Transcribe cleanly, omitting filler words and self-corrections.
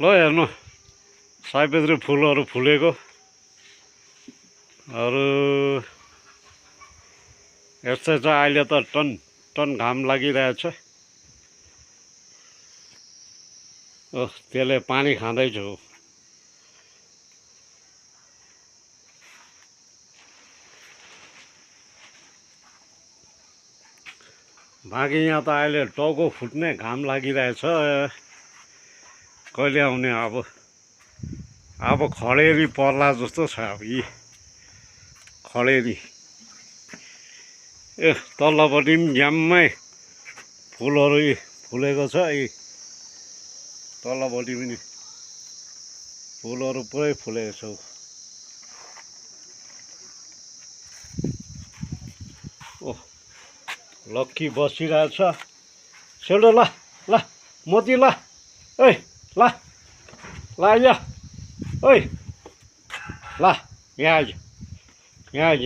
ल हेर्नु सयपत्री फुलहरू फुलेको अरू यस्तै छ। अहिले त टन टन घाम लागिरहेछ। त्यसले पानी खाँदैछु। बाँकी यहाँ त अहिले टाउको फुट्ने घाम लागिरहेछ। कहिले आउने अब खडेरी पर्ला जस्तो छ। अब यी खडेरी तल्लोपट्टि पनि ज्याम्मै फुलहरू फुलेको छ। यी तल्लोपट्टि पनि फुलहरू पुरै फुलेको छ। लक्की बसिरहेछ। सेल्डो ल ल मोती ल ओइ ल ल आइज ओइ ल यहाँ आइज यहाँ आइज।